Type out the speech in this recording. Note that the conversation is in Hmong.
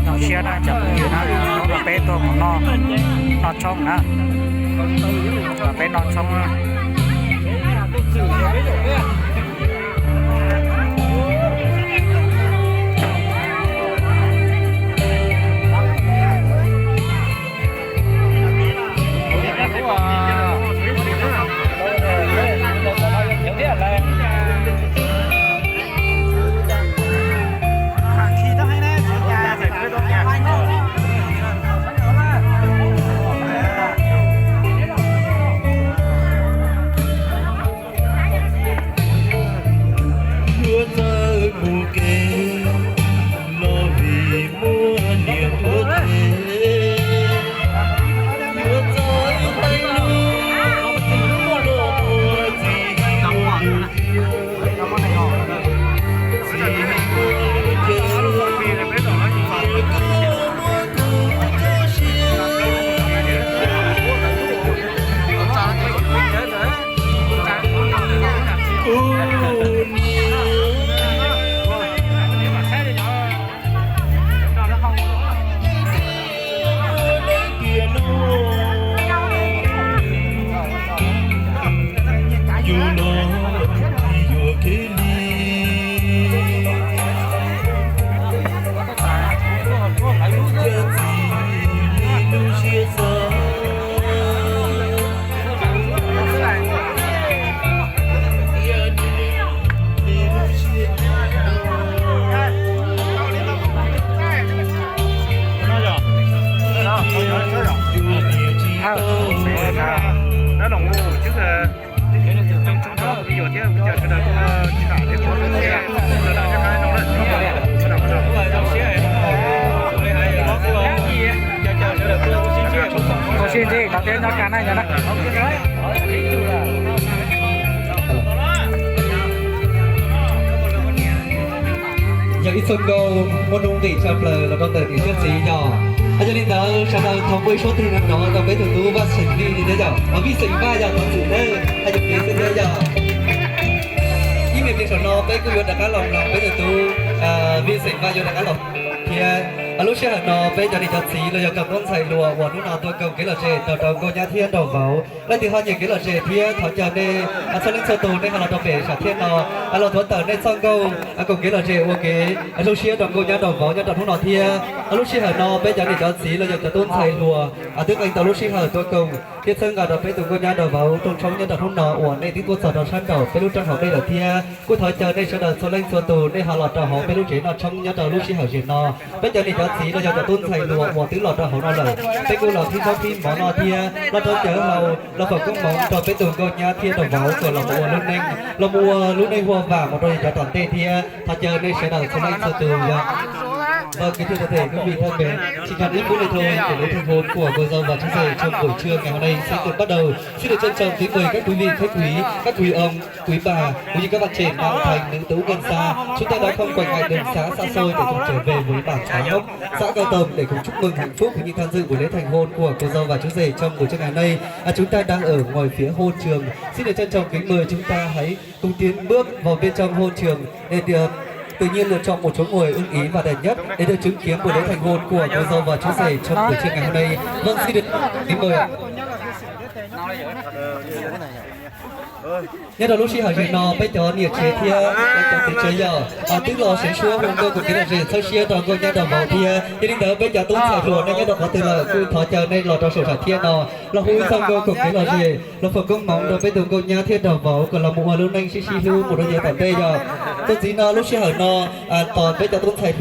Zoo siab na cov phooj ywg na, hnub no peb tuaj mus noj, noj tshoob na, peb noj tshoob na. Yuav txawj mus kev los vim muaj niam tuav tes, yuav txawj tais lus los ua txiv ua txiv. Yus los tsis yuam kev li, yog txiv li lub siab xav. Ua si ntsis, qhov tias nyob ka na yog na. Yog ib txoj nkauj muaj nuj nqis tshaj plaws los rau ntawm niam thiab txiv yog. Yog li ntawd sawv daws thov muaj ib suab tig nrov rau peb tus tub Vaj Xeem Vij thiab yog, Vij Xeem Vaj yog tau txim nawb, yog kev xwb thiab yog. Ib me pliag saum no peb kuj yuav rov qab los mloog peb tus tub Vij Xeem Vaj yuav rov qab los thiab. Lub sij hawm no peb cov niam cov txiv los yog cov tub ntxhais hluas uas hnub no tuaj koom kev lom zem rau rau nkauj nyab thiab nraug vauv, leej twg ho nyiam kev lom zem thiab thov caw nej txhua leej txhua tus nej ho los rau pem sam thiaj no, los thuav tawm nej txoj nkauj koom kev lom zem ua kev zoo siab rau nkauj nyab nraug vauv nyob rau hnub no thiab. Lub sij hawm no peb cov niam cov txiv los yog cov tub ntxhais hluas twb qee tau lub sij hawm tuaj koom thiab txhawb nqa rau peb tus nkauj nyab nraug vauv rooj tshoob nyob rau hnub no uas nej twb tuaj txog rau sab nraum peb lub roob hauv dej lawm thiab. Kuj thov caw nej sawv daws txhua leej txhua tus nej ho los rau hauv peb lub tsev noj tshoob nyob rau lub sij hawm zem no. Peb cov niam cov txiv los yog cov tub ntxhais hluas uas twb los rau hauv no lawm, peb kuj los qhib zaub qhib mov no thiab los rau cawv hau los foom koob hmoov rau peb tus nkauj nyab thiab nraug vauv kom los mus ua lub neej, los mus ua lub neej huaj vam mus rau cov tom ntej thiab. Thov caw nej sawv daws txhua leej txhua tus yog. Vâng, kính thưa toàn thể quý vị thân mến, xin trân trọng kính mời thầy Hôn của cô dâu và chú rể trong buổi trưa ngày hôm nay sẽ được bắt đầu. Xin được trân trọng kính mời các quý vị khách quý, các quý ông, quý bà, cũng như các bạn trẻ nam thanh, nữ tú gần xa, chúng ta đã không quản ngại đường xa xa xôi để cùng trở về với bản Pá Hốc, xã Cao Tòng để cùng chúc mừng hạnh phúc cũng như tham dự buổi lễ thành hôn của cô dâu và chú rể trong buổi trưa ngày hôm nay. À, chúng ta đang ở ngoài phía hôn trường. Xin được trân trọng kính mời chúng ta hãy cùng tiến bước vào bên trong hôn trường để được tự nhiên lựa chọn một chỗ ngồi ưng ý và đẹp nhất để được chứng kiến buổi lễ thành hôn của cô dâu và chú rể trong buổi trưa ngày hôm nay. Vâng, xin được kính mời ạ. Nyob rau lub sij hawm zem no peb cov niam tsev thiab peb cov txiv tsev yog twb los seev suab hu nkauj koom kev lom zem txhawb siab rau nkauj nyab nraug vauv thiab. Yog li ntawd peb cov tub ntxhais hluas nej nyob rau qhov twg lawm kuj thov caw nej los rau saum sam thiaj no los hu ib txoj nkauj koom kev lom zem los foom koob hmoov rau peb tus nkauj nyab thiab nraug vauv kom los mus ua lub neej sib sib hlub mus rau yav tom ntej yog. Txuas ntxiv no lub sij hawm no tos peb cov tub ntxhais